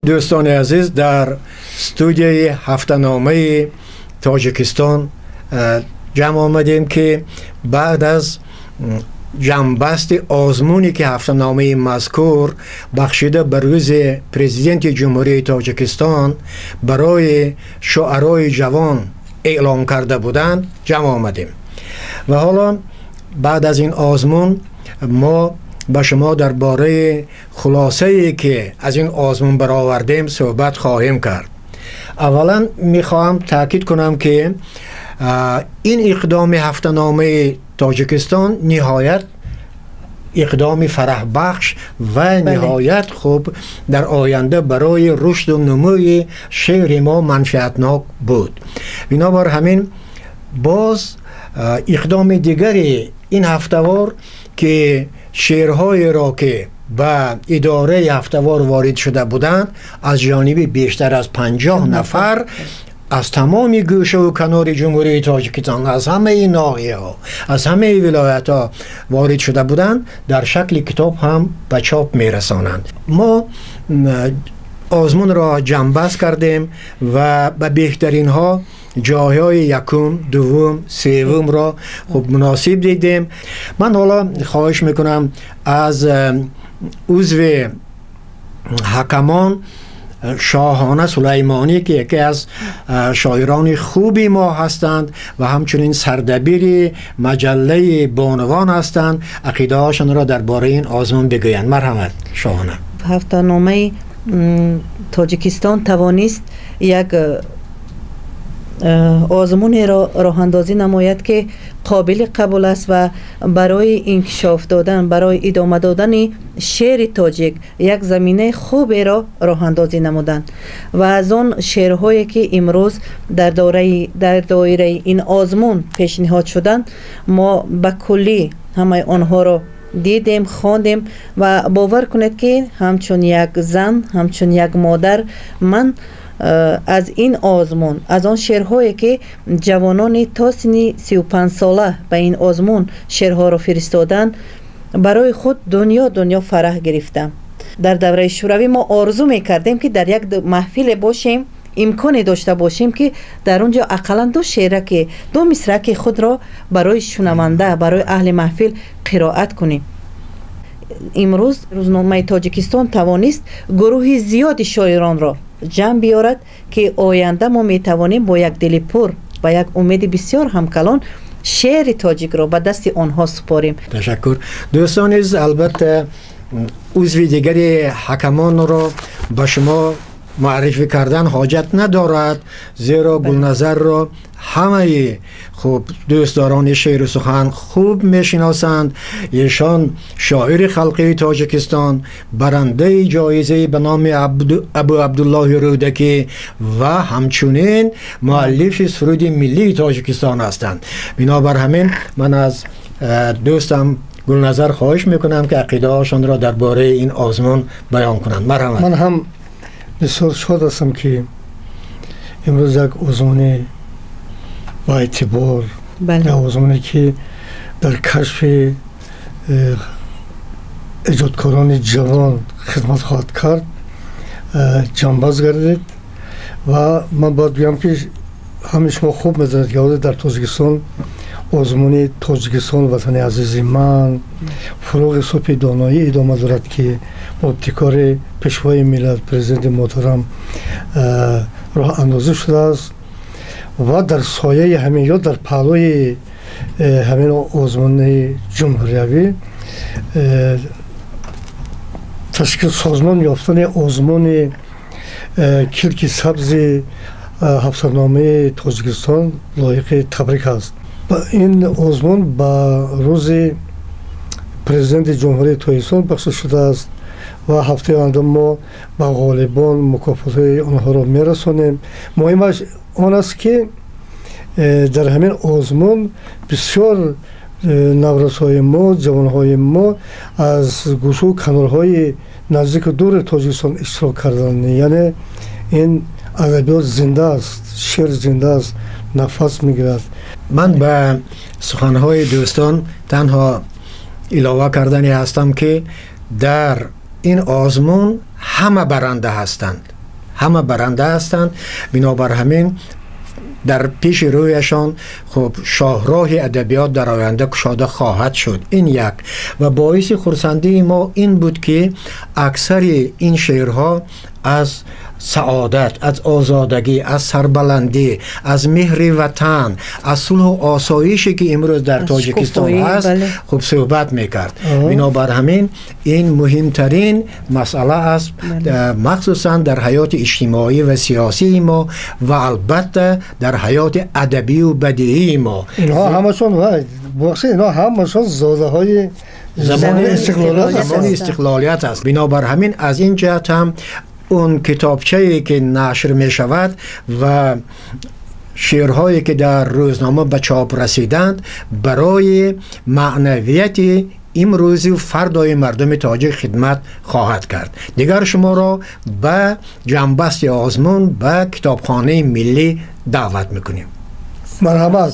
Дӯстони азиз, дар студияи ҳафтаномаи Тоҷикистон ҷамъ омадем, ки баъд аз ҷамъбасти озмуне ки ҳафтаномаи мазкур бахшида ба рӯзи Президенти Ҷумҳурии Тоҷикистон барои шуарои ҷавон эълон карда буданд, ҷамъ омадем. Ва ҳоло баъд аз ин озмун мо ба шумо дар бораи хулосае ки аз ин озмун баровардем суҳбат хоҳем кард. Аввалан мехоҳам таъкид кунам, ки ин иқдоми ҳафтаномаи Тоҷикистон ниҳоят иқдоми фараҳбахш ва ниҳоят хуб дар оянда барои рушду нумӯи шеъри мо манфиатнок буд. Бинобар ҳамин боз иқдоми дигари ин ҳафтавор, ки шеърҳоеро ки ба идораи ҳафтавор ворид шуда буданд, аз ҷониби бештар аз 50 нафар аз тамоми гӯшаву канори Ҷумҳурии Тоҷикистон, аз ҳамаи ноҳияҳо, аз ҳамаи вилоятҳо ворид шуда буданд, дар шакли китоб ҳам ба чоп мерасонанд. Мо озмунро ҷамъбаст кардем ва ба беҳтаринҳо ҷойҳои якум, дуввум, севумро хуб муносиб дидем. Ман ҳоло хоҳиш мекунам аз узви ҳакамон Шоҳона Сулаймонӣ, ки яке аз шоирони хуби мо ҳастанд ва ҳамчунин сардабири маҷаллаи бонувон ҳастанд, ақидаҳошонро дар бораи ин озмун бигӯянд. Марҳамат, Шоҳона. Ҳафтаномаи Тоҷикистон тавонист як озмунеро роҳандозӣ намояд, ки қобили қабул аст ва барои инкишоф додан, барои идома додани шеъри тоҷик як заминаи хуберо роҳандозӣ намуданд. Ва аз он шеърҳое ки имрӯз дар доираи ин озмун пешниҳод шуданд, мо ба куллӣ ҳамаи онҳоро дидем, хондем ва бовар кунед, ки ҳамчун як зан, ҳамчун як модар ман аз ин озмун, аз он шеърҳое ки ҷавонони то синни 35сола ба ин озмун шеърҳоро фиристоданд, барои худ дунё дунё фараҳ гирифтам. Дар давраи шӯравӣ мо орзу мекардем, ки дар як маҳфиле бошем, имконе дошта бошем, ки дар он ҷо ақаллан ду шеъраки, ду мисраки худро барои шунаванда, барои аҳли маҳфил қироат кунем. Имрӯз рӯзномаи Тоҷикистон тавонист гурӯҳи зиёди шоиронро ҷамъ биёрад, ки оянда мо метавонем бо як дили пур, ба як умеди бисёр ҳамкалон шеъри тоҷикро ба дасти онҳо супорем. Ташаккур. Дӯстон низ, албатта, узви дигари ҳакамонро ба шумо муаррифӣ кардан ҳоҷат надорад, зеро Гулназарро ҳамаи хуб дӯстдорони шеъру сухан хуб мешиносанд. Эшон шоири халқии Тоҷикистон, барандаи ҷоизаи ба номи Абу Абдуллоҳи Рӯдакӣ ва ҳамчунин муаллифи суруди миллии Тоҷикистон ҳастанд. Бинобар ҳамин ман аз дӯстам Гулназар хоҳиш мекунам, ки ақидаҳошонро дар бораи ин озмун баён кунанд. Марҳамат. Ман ҳам бисёр шод ҳастам, ки имрӯз як озмуни ба эътибор, як озмуне ки дар кашфи эҷодкорони ҷавон хидмат хоҳад кард, ҷамъбаст гардид. Ва ман бояд гӯям, ки ҳамаи шумо хуб медонед, ки ҳозир дар Тоҷикистон озмуни «Тоҷикистон ватани азизи ман», «Фурӯғи субҳи доноӣ» идома дорад, ки бо ибтикори Пешвои миллат, Президенти муҳтарам роҳандозӣ шудааст. Ва дар сояи ҳамин ё дар паҳлӯи ҳамин озмуни ҷумҳуриявӣ ташкил созмон ёфтани озмуни «Килки сабзи» ҳафтаномаи Тоҷикистон лоиқи табрик аст. Ин озмун ба рӯзи Президенти Ҷумҳурии Тоҷикистон бахшида шудааст ва ҳафтаи оянда мо ба ғолибон мукофотҳои онҳоро мерасонем. Муҳимаш он аст, ки дар ҳамин озмун бисёр наврасҳои мо, ҷавонҳои мо аз гӯшаву канорҳои наздику дури Тоҷикистон иштирок карданд. Яъне ин адабиёт зинда аст, шеър зинда аст, нафас мегирад. Ман ба суханҳои дӯстон танҳо илова кардани ҳастам, ки дар ин озмун ҳама баранда ҳастанд. ҳама баранда ҳастанд. Бинобар ҳамин дар пеши рӯяшон хуб шоҳроҳи адабиёт дар оянда кушода хоҳад шуд. Ин як. Ва боиси хурсандии мо ин буд, ки аксари ин шеърҳо аз саодат, аз озодагӣ, аз сарбаландӣ, аз меҳри ватан, аз сулҳу осоише ки имрӯз дар Тоҷикистон ҳаст, хуб суҳбат мекард. Бинобар ҳамин ин муҳимтарин масъала аст, махсусан дар ҳаёти иҷтимоӣ ва сиёсии мо ва албатта дар ҳаёти адабию бадиии мо. Инҳо ҳамашон, бубахшед, инҳо ҳамашон зодаҳои замони истиқлолият аст. Бинобар ҳамин аз ин ҷиҳат ҳам он китобчае ки нашр мешавад ва шеърҳое ки дар рӯзнома ба чоп расиданд, барои маънавияти имрӯзу фардои мардуми тоҷик хидмат хоҳад кард. Дигар шуморо ба ҷамъбасти озмун ба Китобхонаи миллӣ даъват мекунем. Марҳамат.